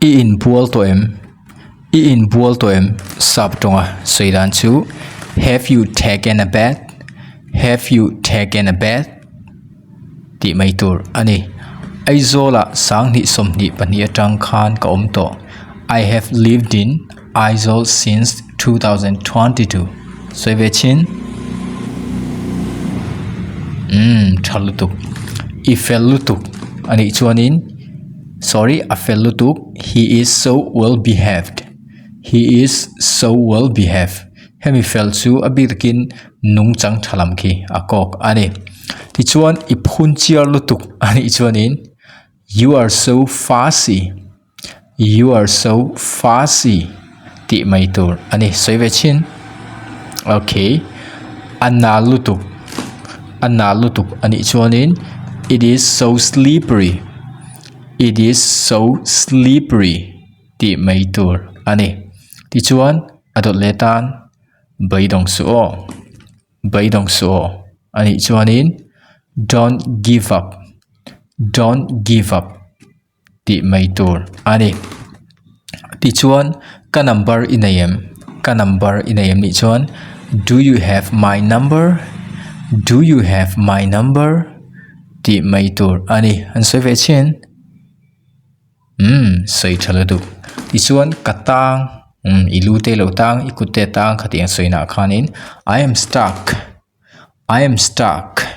I inbual tawh em? I inbual tawh em? Sap tawnga sawi dan chu Have you taken a bath? Have you taken a bath? tih mai tur a ni. Aizawlah sanghnih 22 atang khan ka awm tawh. I have lived in Aizawl since 2022. Sawi ve chin? Umm tha lutuk. I fel lutuk a nih chuanin sorry a fel lutuk he is so well behaved he is so well behaved hemi fel chu a bik takin nungchang tha lam khi a kawk a ni. Tichuan i phun chiar lutuk a nih chuanin you are so fussy. You are so fussy tih mai tur a ni sawi ve chin okay a nal lutuk a nal lutuk a nih chuanin it is so slippery it is so slippery tih mai tur a ni tichuan a dawt leh tan beidawng suh aw beidawng suh aw a nih chuanin don't give up don't give up. tih mai tur a ni. Tichuan ka number i nei em? Ka number i nei em nih chuan do you have my number? Do you have my number? tih mai tur a ni. An sawi ve chian umm sawi tha lutuk. Tichuan ka tang umm i lu te lo tang i kut te tang khatiang sawi nah khanin I am stuck I am stuck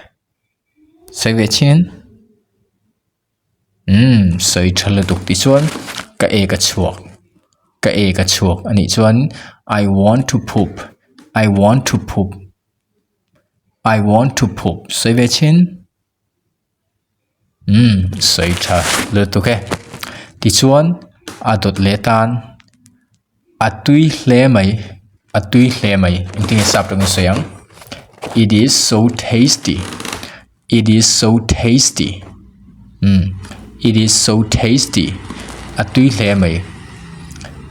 sawi ve chian. Umm sawi tha lutuk tih chuan ka ek a chhuak ka ek a chhuak a nih chuan I want to poop I want to poop I want to poop sawi ve chhin umm sawi tha lutuk e tichuan a dawt leh tan a tui hle mai a tui hle mai engtin nge sap tawngin sawi ang it is so tasty. It is so tasty. Umm it is so tasty. A tui hle mai.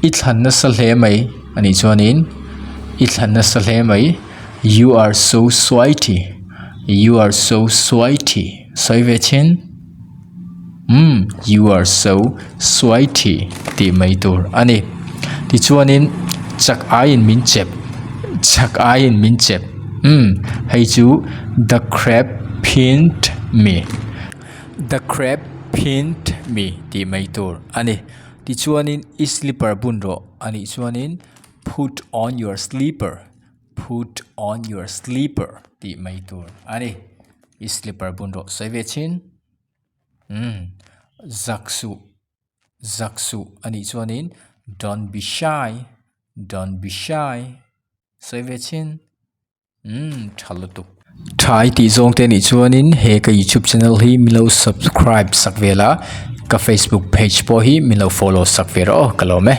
I thlan nasa hle mai a nih chuanin i thlan nasa hle mai. You are so sweaty. You are so sweaty. Sawi ve chin. Umm you are so sweaty tih mai tur a ni. Tichuanin chak aiin min chep chak aiin min chep umm hei chu the crab pinned me the crab pinned me tih mai tur a ni. Tichuanin i slipper bun rawh a nih chuanin put on your slipper put on your slipper tih mai tur a ni. I slipper bun rawh sawi ve chin. Umm zak suh zak suh a nih chuanin don't be shy don't be shy sawi ve chin umm tha lutuk. Tha i tih zawng te nih chuanin he ka youtube channel hi min lo subscribe sak vel a ka facebook page pawh hi min lo follow sak ve rawh aw ka lawm e.